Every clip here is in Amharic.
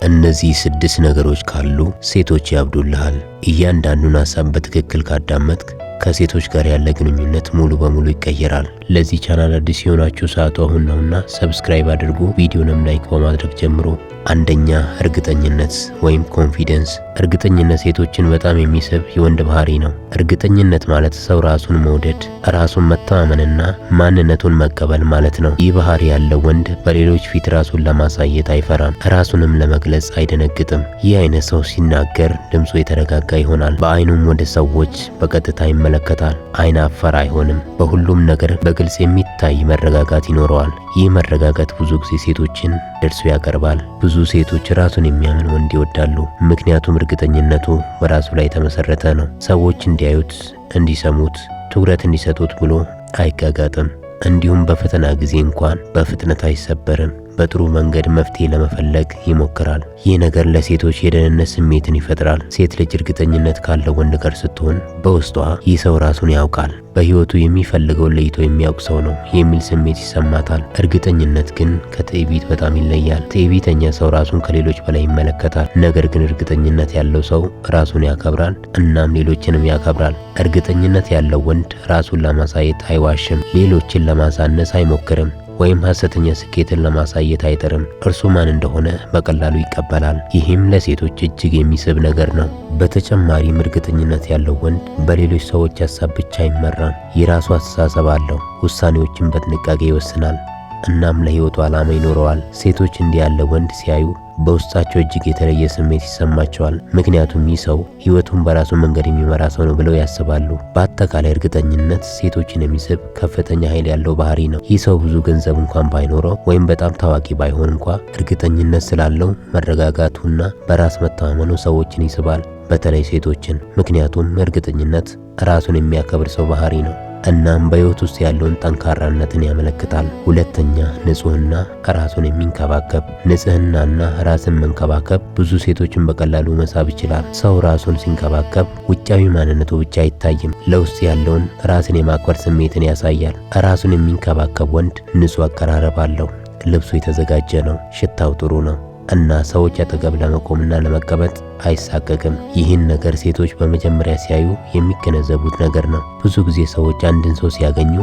እነዚህ ስድስት ነገሮች ካሉ ሴቶች ያብዱልሃል። እያንዳንዱን ሀሳብ በትክክል ካዳመጥክ ከሴቶች ጋር ያለ ግንኙነት ሙሉ በሙሉ ይቀየራል። ለዚህ ቻናል አዲስ የሆናችሁ ሰዓቱ አሁን ነውና subscribe አድርጉ፣ ቪዲዮንም like በማድረግ ጀምሩ። አንደኛ፣ እርግጠኝነት ወይም confidence። እርግጠኝነት ሴቶችን በጣም የሚስብ የወንድ ባህሪ ነው። እርግጠኝነት ማለት ሰው ራሱን መውደድ፣ ራሱን መተማመንና ማንነቱን መቀበል ማለት ነው። ይህ ባህሪ ያለው ወንድ በሌሎች ፊት ራሱን ለማሳየት አይፈራም፣ ራሱንም ለመግለጽ አይደነግጥም። ይህ አይነት ሰው ሲናገር ድምፁ የተረጋጋ ይሆናል፣ በአይኑም ወደ ሰዎች በቀጥታ ይመለከታል። አይን አፋር አይሆንም። በሁሉም ነገር በግልጽ የሚታይ መረጋጋት ይኖረዋል። ይህ መረጋጋት ብዙ ጊዜ ሴቶችን ደርሶ ያቀርባል። ብዙ ሴቶች ራሱን የሚያምን ወንድ ይወዳሉ፣ ምክንያቱም እርግጠኝነቱ በራሱ ላይ የተመሰረተ ነው። ሰዎች እንዲያዩት፣ እንዲሰሙት፣ ትኩረት እንዲሰጡት ብሎ አይጋጋጥም። እንዲሁም በፈተና ጊዜ እንኳን በፍጥነት አይሰበርም። በጥሩ መንገድ መፍትሄ ለመፈለግ ይሞክራል። ይህ ነገር ለሴቶች የደህንነት ስሜትን ይፈጥራል። ሴት ልጅ እርግጠኝነት ካለው ወንድ ጋር ስትሆን በውስጧ ይህ ሰው ራሱን ያውቃል፣ በሕይወቱ የሚፈልገውን ለይቶ የሚያውቅ ሰው ነው የሚል ስሜት ይሰማታል። እርግጠኝነት ግን ከትዕቢት በጣም ይለያል። ትዕቢተኛ ሰው ራሱን ከሌሎች በላይ ይመለከታል። ነገር ግን እርግጠኝነት ያለው ሰው ራሱን ያከብራል፣ እናም ሌሎችንም ያከብራል። እርግጠኝነት ያለው ወንድ ራሱን ለማሳየት አይዋሽም፣ ሌሎችን ለማሳነስ አይሞክርም ወይም ሐሰተኛ ስኬትን ለማሳየት አይጥርም። እርሱ ማን እንደሆነ በቀላሉ ይቀበላል። ይህም ለሴቶች እጅግ የሚስብ ነገር ነው። በተጨማሪም እርግጠኝነት ያለው ወንድ በሌሎች ሰዎች ሀሳብ ብቻ አይመራም። የራሱ አስተሳሰብ አለው። ውሳኔዎችን በጥንቃቄ ይወስናል፣ እናም ለሕይወቱ ዓላማ ይኖረዋል። ሴቶች እንዲህ ያለ ወንድ ሲያዩ በውስጣቸው እጅግ የተለየ ስሜት ይሰማቸዋል። ምክንያቱም ይህ ሰው ሕይወቱን በራሱ መንገድ የሚመራ ሰው ነው ብለው ያስባሉ። በአጠቃላይ እርግጠኝነት ሴቶችን የሚስብ ከፍተኛ ኃይል ያለው ባህሪ ነው። ይህ ሰው ብዙ ገንዘብ እንኳን ባይኖረው ወይም በጣም ታዋቂ ባይሆን እንኳ እርግጠኝነት ስላለው መረጋጋቱና በራስ መተማመኑ ሰዎችን ይስባል፣ በተለይ ሴቶችን። ምክንያቱም እርግጠኝነት ራሱን የሚያከብር ሰው ባህሪ ነው፣ እናም በሕይወት ውስጥ ያለውን ጠንካራነትን ያመለክታል። ሁለተኛ፣ ንጹህና ራሱን የሚንከባከብ። ንጽህናና ራስን መንከባከብ ብዙ ሴቶችን በቀላሉ መሳብ ይችላል። ሰው ራሱን ሲንከባከብ ውጫዊ ማንነቱ ብቻ አይታይም፣ ለውስጥ ያለውን ራስን የማክበር ስሜትን ያሳያል። ራሱን የሚንከባከብ ወንድ ንጹህ አቀራረብ አለው። ልብሱ የተዘጋጀ ነው፣ ሽታው ጥሩ ነው እና ሰዎች አጠገብ ለመቆምና ለመቀመጥ አይሳቀቅም። ይህን ነገር ሴቶች በመጀመሪያ ሲያዩ የሚገነዘቡት ነገር ነው። ብዙ ጊዜ ሰዎች አንድን ሰው ሲያገኙ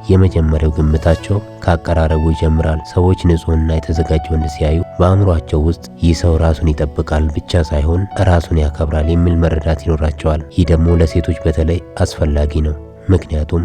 የመጀመሪያው ግምታቸው ከአቀራረቡ ይጀምራል። ሰዎች ንጹህና የተዘጋጀ ወንድ ሲያዩ በአእምሯቸው ውስጥ ይህ ሰው ራሱን ይጠብቃል ብቻ ሳይሆን ራሱን ያከብራል የሚል መረዳት ይኖራቸዋል። ይህ ደግሞ ለሴቶች በተለይ አስፈላጊ ነው። ምክንያቱም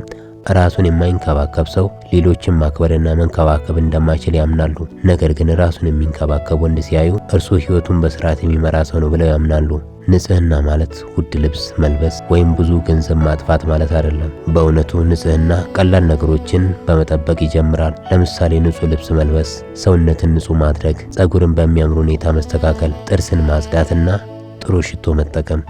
ራሱን የማይንከባከብ ሰው ሌሎችን ማክበርና መንከባከብ እንደማይችል ያምናሉ። ነገር ግን ራሱን የሚንከባከብ ወንድ ሲያዩ እርሱ ሕይወቱን በስርዓት የሚመራ ሰው ነው ብለው ያምናሉ። ንጽህና ማለት ውድ ልብስ መልበስ ወይም ብዙ ገንዘብ ማጥፋት ማለት አይደለም። በእውነቱ ንጽህና ቀላል ነገሮችን በመጠበቅ ይጀምራል። ለምሳሌ ንጹህ ልብስ መልበስ፣ ሰውነትን ንጹህ ማድረግ፣ ጸጉርን በሚያምር ሁኔታ መስተካከል፣ ጥርስን ማጽዳትና ጥሩ ሽቶ መጠቀም።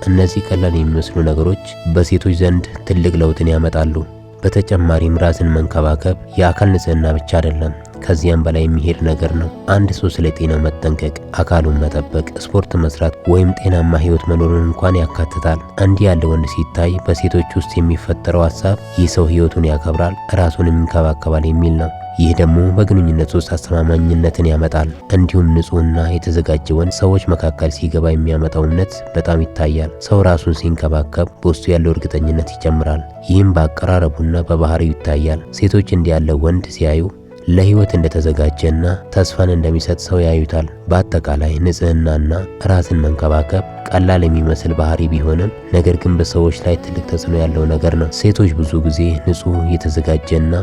እነዚህ ቀላል የሚመስሉ ነገሮች በሴቶች ዘንድ ትልቅ ለውጥን ያመጣሉ። በተጨማሪም ራስን መንከባከብ የአካል ንጽህና ብቻ አይደለም፣ ከዚያም በላይ የሚሄድ ነገር ነው። አንድ ሰው ስለ ጤናው መጠንቀቅ፣ አካሉን መጠበቅ፣ ስፖርት መስራት ወይም ጤናማ ሕይወት መኖሩን እንኳን ያካትታል። እንዲህ ያለ ወንድ ሲታይ በሴቶች ውስጥ የሚፈጠረው ሀሳብ ይህ ሰው ሕይወቱን ያከብራል፣ ራሱንም ይንከባከባል የሚል ነው። ይህ ደግሞ በግንኙነት ውስጥ አስተማማኝነትን ያመጣል። እንዲሁም ንጹህና የተዘጋጀ ወንድ ሰዎች መካከል ሲገባ የሚያመጣው እምነት በጣም ይታያል። ሰው ራሱን ሲንከባከብ በውስጡ ያለው እርግጠኝነት ይጨምራል። ይህም በአቀራረቡና በባህሪው ይታያል። ሴቶች እንዲህ ያለ ወንድ ሲያዩ ለሕይወት እንደተዘጋጀና ተስፋን እንደሚሰጥ ሰው ያዩታል። በአጠቃላይ ንጽህናና ራስን መንከባከብ ቀላል የሚመስል ባህሪ ቢሆንም ነገር ግን በሰዎች ላይ ትልቅ ተጽዕኖ ያለው ነገር ነው። ሴቶች ብዙ ጊዜ ንጹህ፣ የተዘጋጀና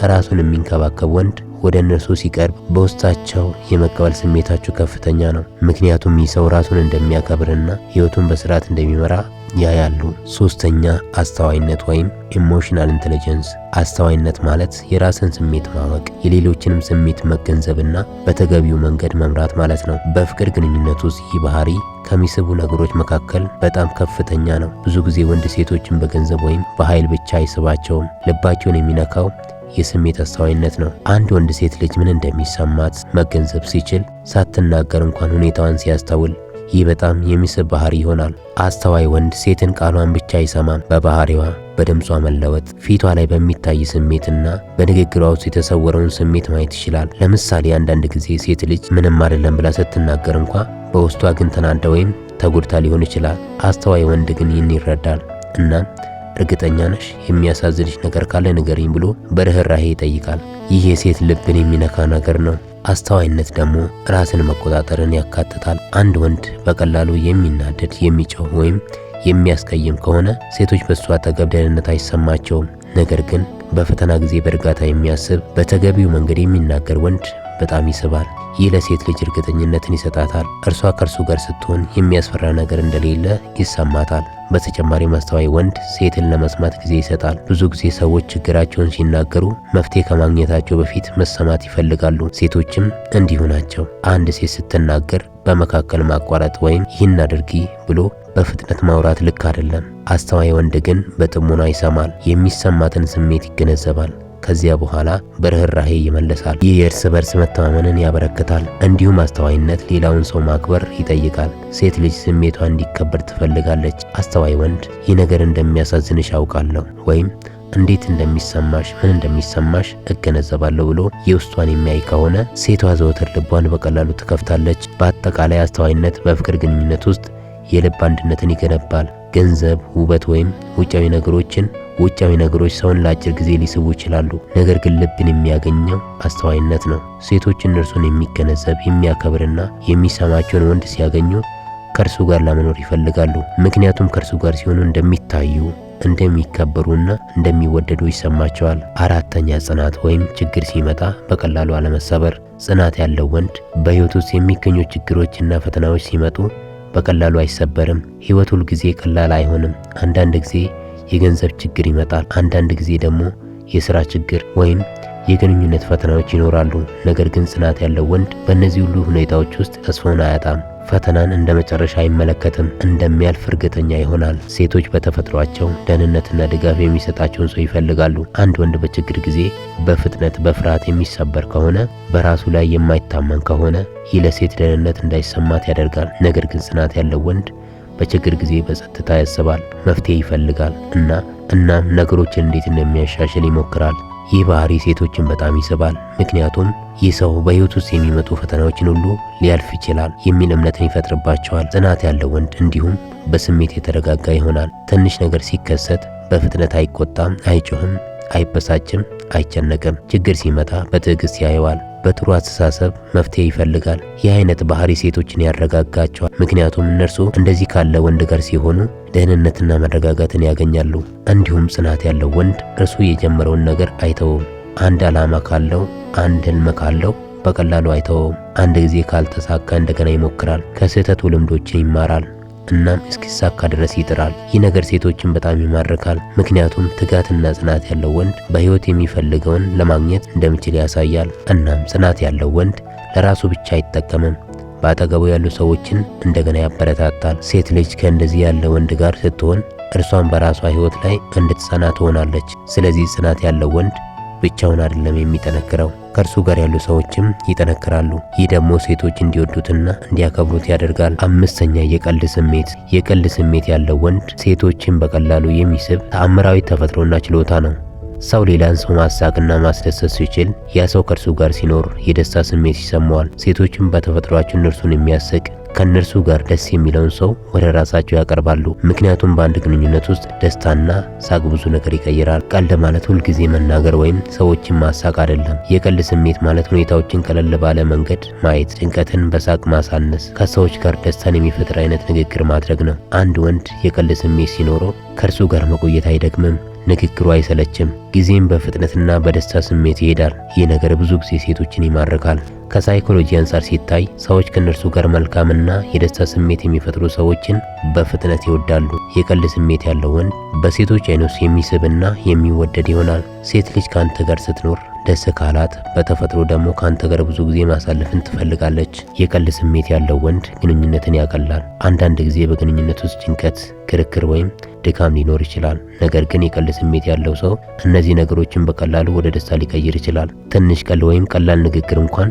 ራሱን የሚንከባከብ ወንድ ወደ እነርሱ ሲቀርብ በውስጣቸው የመቀበል ስሜታቸው ከፍተኛ ነው። ምክንያቱም ይህ ሰው ራሱን እንደሚያከብርና ሕይወቱን በስርዓት እንደሚመራ ያያሉ። ሶስተኛ፣ አስተዋይነት ወይም emotional intelligence። አስተዋይነት ማለት የራስን ስሜት ማወቅ፣ የሌሎችንም ስሜት መገንዘብና በተገቢው መንገድ መምራት ማለት ነው። በፍቅር ግንኙነት ውስጥ ይህ ባህሪ ከሚስቡ ነገሮች መካከል በጣም ከፍተኛ ነው። ብዙ ጊዜ ወንድ ሴቶችን በገንዘብ ወይም በኃይል ብቻ አይስባቸውም። ልባቸውን የሚነካው የስሜት አስተዋይነት ነው። አንድ ወንድ ሴት ልጅ ምን እንደሚሰማት መገንዘብ ሲችል፣ ሳትናገር እንኳን ሁኔታዋን ሲያስተውል፣ ይህ በጣም የሚስብ ባህሪ ይሆናል። አስተዋይ ወንድ ሴትን ቃሏን ብቻ አይሰማም፣ በባህሪዋ፣ በድምጿ መለወጥ፣ ፊቷ ላይ በሚታይ ስሜትና በንግግሯ ውስጥ የተሰወረውን ስሜት ማየት ይችላል። ለምሳሌ አንዳንድ ጊዜ ሴት ልጅ ምንም አይደለም ብላ ስትናገር እንኳ በውስጧ ግን ተናዳ ወይም ተጎድታ ሊሆን ይችላል። አስተዋይ ወንድ ግን ይህን ይረዳል እና እርግጠኛ ነሽ? የሚያሳዝንሽ ነገር ካለ ንገሪኝ ብሎ በርህራሄ ይጠይቃል። ይህ የሴት ልብን የሚነካ ነገር ነው። አስተዋይነት ደግሞ ራስን መቆጣጠርን ያካትታል። አንድ ወንድ በቀላሉ የሚናደድ፣ የሚጮህ ወይም የሚያስቀይም ከሆነ ሴቶች በእሱ አጠገብ ደህንነት አይሰማቸውም። ነገር ግን በፈተና ጊዜ በእርጋታ የሚያስብ፣ በተገቢው መንገድ የሚናገር ወንድ በጣም ይስባል። ይህ ለሴት ልጅ እርግጠኝነትን ይሰጣታል። እርሷ ከእርሱ ጋር ስትሆን የሚያስፈራ ነገር እንደሌለ ይሰማታል። በተጨማሪም አስተዋይ ወንድ ሴትን ለመስማት ጊዜ ይሰጣል። ብዙ ጊዜ ሰዎች ችግራቸውን ሲናገሩ መፍትሄ ከማግኘታቸው በፊት መሰማት ይፈልጋሉ። ሴቶችም እንዲሁ ናቸው። አንድ ሴት ስትናገር በመካከል ማቋረጥ ወይም ይህን አድርጊ ብሎ በፍጥነት ማውራት ልክ አይደለም። አስተዋይ ወንድ ግን በጥሞና ይሰማል፣ የሚሰማትን ስሜት ይገነዘባል። ከዚያ በኋላ በርህራሄ ይመለሳል። ይህ የእርስ በርስ መተማመንን ያበረክታል። እንዲሁም አስተዋይነት ሌላውን ሰው ማክበር ይጠይቃል። ሴት ልጅ ስሜቷ እንዲከበር ትፈልጋለች። አስተዋይ ወንድ ይህ ነገር እንደሚያሳዝንሽ አውቃለሁ ወይም እንዴት እንደሚሰማሽ ምን እንደሚሰማሽ እገነዘባለሁ ብሎ የውስጧን የሚያይ ከሆነ ሴቷ ዘወትር ልቧን በቀላሉ ትከፍታለች። በአጠቃላይ አስተዋይነት በፍቅር ግንኙነት ውስጥ የልብ አንድነትን ይገነባል። ገንዘብ፣ ውበት ወይም ውጫዊ ነገሮች ሰውን ለአጭር ጊዜ ሊስቡ ይችላሉ። ነገር ግን ልብን የሚያገኘው አስተዋይነት ነው። ሴቶች እነርሱን የሚገነዘብ፣ የሚያከብርና የሚሰማቸውን ወንድ ሲያገኙ ከእርሱ ጋር ለመኖር ይፈልጋሉ። ምክንያቱም ከእርሱ ጋር ሲሆኑ እንደሚታዩ፣ እንደሚከበሩና እንደሚወደዱ ይሰማቸዋል። አራተኛ፣ ጽናት ወይም ችግር ሲመጣ በቀላሉ አለመሰበር። ጽናት ያለው ወንድ በሕይወት ውስጥ የሚገኙ ችግሮችና ፈተናዎች ሲመጡ በቀላሉ አይሰበርም። ሕይወት ሁል ጊዜ ቀላል አይሆንም። አንዳንድ ጊዜ የገንዘብ ችግር ይመጣል። አንዳንድ ጊዜ ደግሞ የሥራ ችግር ወይም የግንኙነት ፈተናዎች ይኖራሉ። ነገር ግን ጽናት ያለው ወንድ በእነዚህ ሁሉ ሁኔታዎች ውስጥ ተስፋውን አያጣም። ፈተናን እንደ መጨረሻ አይመለከትም፣ እንደሚያልፍ እርግጠኛ ይሆናል። ሴቶች በተፈጥሯቸው ደህንነትና ድጋፍ የሚሰጣቸውን ሰው ይፈልጋሉ። አንድ ወንድ በችግር ጊዜ በፍጥነት በፍርሃት የሚሰበር ከሆነ፣ በራሱ ላይ የማይታመን ከሆነ ይህ ለሴት ደህንነት እንዳይሰማት ያደርጋል። ነገር ግን ጽናት ያለው ወንድ በችግር ጊዜ በጸጥታ ያስባል፣ መፍትሄ ይፈልጋል እና እናም ነገሮችን እንዴት እንደሚያሻሽል ይሞክራል። ይህ ባህሪ ሴቶችን በጣም ይስባል። ምክንያቱም ይህ ሰው በሕይወት ውስጥ የሚመጡ ፈተናዎችን ሁሉ ሊያልፍ ይችላል የሚል እምነትን ይፈጥርባቸዋል። ጽናት ያለው ወንድ እንዲሁም በስሜት የተረጋጋ ይሆናል። ትንሽ ነገር ሲከሰት በፍጥነት አይቆጣም፣ አይጮህም፣ አይበሳጭም፣ አይጨነቅም። ችግር ሲመጣ በትዕግስት ያየዋል። በጥሩ አስተሳሰብ መፍትሄ ይፈልጋል። ይህ አይነት ባህሪ ሴቶችን ያረጋጋቸዋል። ምክንያቱም እነርሱ እንደዚህ ካለ ወንድ ጋር ሲሆኑ ደህንነትና መረጋጋትን ያገኛሉ። እንዲሁም ጽናት ያለው ወንድ እርሱ የጀመረውን ነገር አይተውም። አንድ ዓላማ ካለው፣ አንድ ህልም ካለው በቀላሉ አይተውም። አንድ ጊዜ ካልተሳካ እንደገና ይሞክራል። ከስህተቱ ልምዶችን ይማራል። እናም እስኪሳካ ድረስ ይጥራል። ይህ ነገር ሴቶችን በጣም ይማርካል። ምክንያቱም ትጋትና ጽናት ያለው ወንድ በህይወት የሚፈልገውን ለማግኘት እንደሚችል ያሳያል። እናም ጽናት ያለው ወንድ ለራሱ ብቻ አይጠቀምም፣ በአጠገቡ ያሉ ሰዎችን እንደገና ያበረታታል። ሴት ልጅ ከእንደዚህ ያለ ወንድ ጋር ስትሆን እርሷን በራሷ ህይወት ላይ እንድትጸና ትሆናለች። ስለዚህ ጽናት ያለው ወንድ ብቻውን አይደለም የሚጠነክረው፣ ከእርሱ ጋር ያሉ ሰዎችም ይጠነክራሉ። ይህ ደግሞ ሴቶች እንዲወዱትና እንዲያከብሩት ያደርጋል። አምስተኛ፣ የቀልድ ስሜት። የቀልድ ስሜት ያለው ወንድ ሴቶችን በቀላሉ የሚስብ ተአምራዊ ተፈጥሮና ችሎታ ነው። ሰው ሌላን ሰው ማሳቅና ማስደሰት ሲችል ያ ሰው ከእርሱ ጋር ሲኖር የደስታ ስሜት ይሰማዋል። ሴቶችም በተፈጥሯቸው እነርሱን የሚያስቅ፣ ከእነርሱ ጋር ደስ የሚለውን ሰው ወደ ራሳቸው ያቀርባሉ። ምክንያቱም በአንድ ግንኙነት ውስጥ ደስታና ሳቅ ብዙ ነገር ይቀይራል። ቀልድ ማለት ሁልጊዜ መናገር ወይም ሰዎችን ማሳቅ አይደለም። የቀልድ ስሜት ማለት ሁኔታዎችን ቀለል ባለ መንገድ ማየት፣ ጭንቀትን በሳቅ ማሳነስ፣ ከሰዎች ጋር ደስታን የሚፈጥር አይነት ንግግር ማድረግ ነው። አንድ ወንድ የቀልድ ስሜት ሲኖረው ከእርሱ ጋር መቆየት አይደክምም። ንግግሩ አይሰለችም። ጊዜም በፍጥነትና በደስታ ስሜት ይሄዳል። ይህ ነገር ብዙ ጊዜ ሴቶችን ይማርካል። ከሳይኮሎጂ አንጻር ሲታይ ሰዎች ከእነርሱ ጋር መልካምና የደስታ ስሜት የሚፈጥሩ ሰዎችን በፍጥነት ይወዳሉ። የቀልድ ስሜት ያለው ወንድ በሴቶች ዓይን ውስጥ የሚስብና የሚወደድ ይሆናል። ሴት ልጅ ከአንተ ጋር ስትኖር ደስ ካላት በተፈጥሮ ደግሞ ከአንተ ጋር ብዙ ጊዜ ማሳለፍን ትፈልጋለች። የቀልድ ስሜት ያለው ወንድ ግንኙነትን ያቀላል። አንዳንድ ጊዜ በግንኙነት ውስጥ ጭንቀት፣ ክርክር ወይም ድካም ሊኖር ይችላል። ነገር ግን የቀልድ ስሜት ያለው ሰው እነዚህ ነገሮችን በቀላሉ ወደ ደስታ ሊቀይር ይችላል። ትንሽ ቀልድ ወይም ቀላል ንግግር እንኳን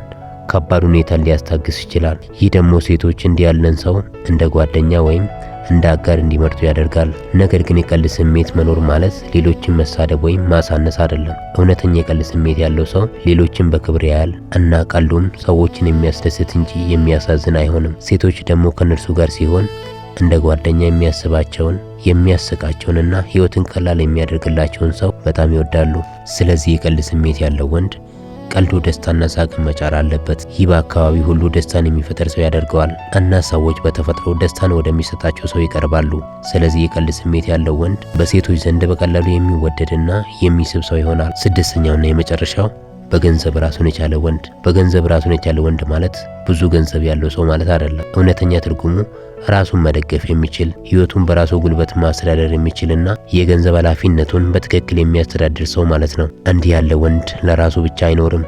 ከባድ ሁኔታን ሊያስታግስ ይችላል። ይህ ደግሞ ሴቶች እንዲህ ያለን ሰው እንደ ጓደኛ ወይም እንደ አጋር እንዲመርጡ ያደርጋል። ነገር ግን የቀልድ ስሜት መኖር ማለት ሌሎችን መሳደብ ወይም ማሳነስ አይደለም። እውነተኛ የቀልድ ስሜት ያለው ሰው ሌሎችን በክብር ያያል እና ቀልዱም ሰዎችን የሚያስደስት እንጂ የሚያሳዝን አይሆንም። ሴቶች ደግሞ ከእነርሱ ጋር ሲሆን እንደ ጓደኛ የሚያስባቸውን፣ የሚያስቃቸውንና ሕይወትን ቀላል የሚያደርግላቸውን ሰው በጣም ይወዳሉ። ስለዚህ የቀልድ ስሜት ያለው ወንድ ቀልዱ ደስታና ሳቅን መጫር አለበት። ይህ በአካባቢ ሁሉ ደስታን የሚፈጥር ሰው ያደርገዋል እና ሰዎች በተፈጥሮ ደስታን ወደሚሰጣቸው ሰው ይቀርባሉ። ስለዚህ የቀልድ ስሜት ያለው ወንድ በሴቶች ዘንድ በቀላሉ የሚወደድና የሚስብ ሰው ይሆናል። ስድስተኛውና የመጨረሻው በገንዘብ ራሱን የቻለ ወንድ። በገንዘብ ራሱን የቻለ ወንድ ማለት ብዙ ገንዘብ ያለው ሰው ማለት አይደለም። እውነተኛ ትርጉሙ ራሱን መደገፍ የሚችል፣ ሕይወቱን በራሱ ጉልበት ማስተዳደር የሚችልና የገንዘብ ኃላፊነቱን በትክክል የሚያስተዳድር ሰው ማለት ነው። እንዲህ ያለ ወንድ ለራሱ ብቻ አይኖርም።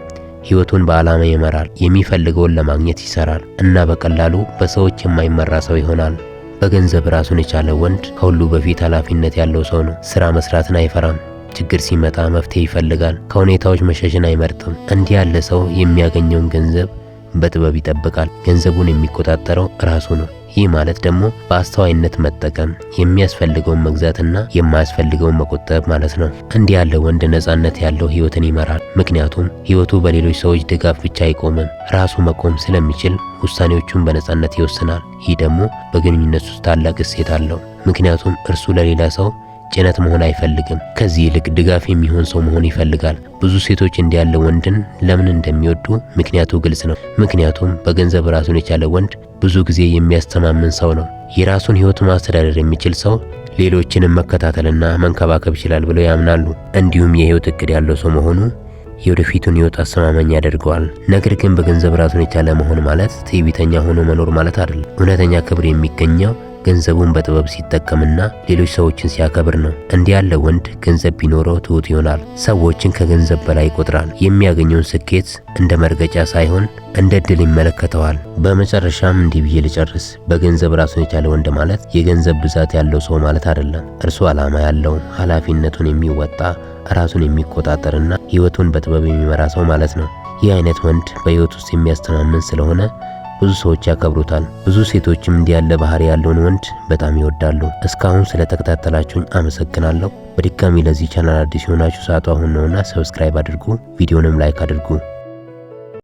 ሕይወቱን በዓላማ ይመራል፣ የሚፈልገውን ለማግኘት ይሰራል እና በቀላሉ በሰዎች የማይመራ ሰው ይሆናል። በገንዘብ ራሱን የቻለ ወንድ ከሁሉ በፊት ኃላፊነት ያለው ሰው ነው። ስራ መስራትን አይፈራም። ችግር ሲመጣ መፍትሄ ይፈልጋል። ከሁኔታዎች መሸሽን አይመርጥም። እንዲህ ያለ ሰው የሚያገኘውን ገንዘብ በጥበብ ይጠብቃል። ገንዘቡን የሚቆጣጠረው ራሱ ነው። ይህ ማለት ደግሞ በአስተዋይነት መጠቀም፣ የሚያስፈልገውን መግዛትና የማያስፈልገውን መቆጠብ ማለት ነው። እንዲህ ያለ ወንድ ነፃነት ያለው ሕይወትን ይመራል። ምክንያቱም ሕይወቱ በሌሎች ሰዎች ድጋፍ ብቻ አይቆምም። ራሱ መቆም ስለሚችል ውሳኔዎቹን በነፃነት ይወስናል። ይህ ደግሞ በግንኙነት ውስጥ ታላቅ እሴት አለው። ምክንያቱም እርሱ ለሌላ ሰው ጭነት መሆን አይፈልግም። ከዚህ ይልቅ ድጋፍ የሚሆን ሰው መሆን ይፈልጋል። ብዙ ሴቶች እንዲህ ያለ ወንድን ለምን እንደሚወዱ ምክንያቱ ግልጽ ነው። ምክንያቱም በገንዘብ ራሱን የቻለ ወንድ ብዙ ጊዜ የሚያስተማምን ሰው ነው። የራሱን ሕይወት ማስተዳደር የሚችል ሰው ሌሎችንም መከታተልና መንከባከብ ይችላል ብለው ያምናሉ። እንዲሁም የሕይወት እቅድ ያለው ሰው መሆኑ የወደፊቱን ሕይወት አስተማማኝ ያደርገዋል። ነገር ግን በገንዘብ ራሱን የቻለ መሆን ማለት ትዕቢተኛ ሆኖ መኖር ማለት አይደለም። እውነተኛ ክብር የሚገኘው ገንዘቡን በጥበብ ሲጠቀምና ሌሎች ሰዎችን ሲያከብር ነው። እንዲህ ያለ ወንድ ገንዘብ ቢኖረው ትሁት ይሆናል። ሰዎችን ከገንዘብ በላይ ይቆጥራል። የሚያገኘውን ስኬት እንደ መርገጫ ሳይሆን እንደ እድል ይመለከተዋል። በመጨረሻም እንዲህ ብዬ ልጨርስ። በገንዘብ ራሱን የቻለ ወንድ ማለት የገንዘብ ብዛት ያለው ሰው ማለት አይደለም። እርሱ ዓላማ ያለው፣ ኃላፊነቱን የሚወጣ፣ ራሱን የሚቆጣጠርና ሕይወቱን በጥበብ የሚመራ ሰው ማለት ነው። ይህ አይነት ወንድ በሕይወት ውስጥ የሚያስተማምን ስለሆነ ብዙ ሰዎች ያከብሩታል። ብዙ ሴቶችም እንዲህ ያለ ባህሪ ያለውን ወንድ በጣም ይወዳሉ። እስካሁን ስለተከታተላችሁኝ አመሰግናለሁ። በድጋሚ ለዚህ ቻናል አዲስ የሆናችሁ ሰዓቱ አሁን ነውና subscribe አድርጉ፣ ቪዲዮንም like አድርጉ።